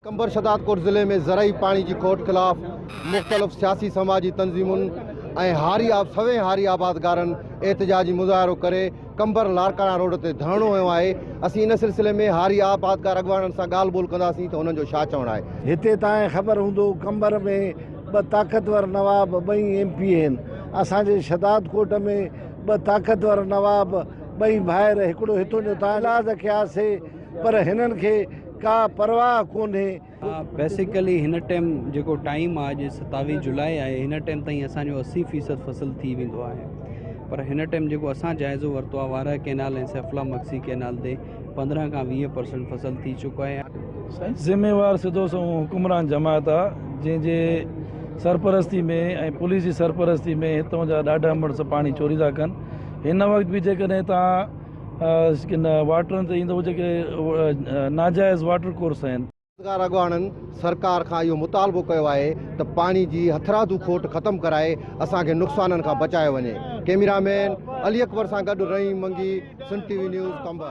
قمبر شھدادڪوٽ ضلعي ۾ زرعي پاڻي جي کوٽ خلاف مختلف سياسي سماجي تنظيمن ۽ هاري سوين هاري آبادگارن احتجاجي مظاهرو ڪري قمبر لاڙڪاڻا روڊ تي ڌرڻو هنيو آهي اسين ان سلسلي ۾ هاري آبادگار اڳواڻن سان ڳالهه ٻولهه ڪنداسين ته هنن جو ڇا چوڻ آهي. هتي تانئين خبر هوندو قمبر ۾ ٻه طاقتور نواب ٻئي ايم پي آهن اسان جي شھدادڪوٽ ۾ ٻه طاقتور نواب ٻئي ڀائر هڪڙو هتون جو تان ايلاز ڪياسي پر هنن کي ڪا پرواهه ڪونهي. بيسيڪلي هن ٽيم جيڪو ٽائيم آهي اڄ 27 جولاء آهي هن ٽيم تائين اسان جو 80 فيصد فصل ٿي ويندو آهي پر هن ٽيم جيڪو اسان جائزو ورتو آهي وارهه ڪينال ۽ سيف الله مگسي ڪينال تي 15 کان 20 پرسنٽ فصل ٿي چڪو آهي. سائين ذميوار سڌو سنئون حڪمران جماعت آ جنهن جي سرپرستي ۾ ۽ پوليس جي سرپرستي ۾ هتون جا ڏاڍا مڙس پاڻي چوري ٿا ڪن هن وقت به جيڪڏهن تان ڪن واٽرن تي ايندو جيڪي ناجائز واٽر ڪورس آهن. آبادگار اڳواڻن سرڪار کان اهو مطالبو ڪيو آهي ته پاڻي جي هٿرادو کوٽ ختم ڪرائي اسان کي نقصانن کان بچايو وڃي. ڪئميرا مين علي اڪبر سان گڏ Rahim Mangi, Sindh T V news, Qambar.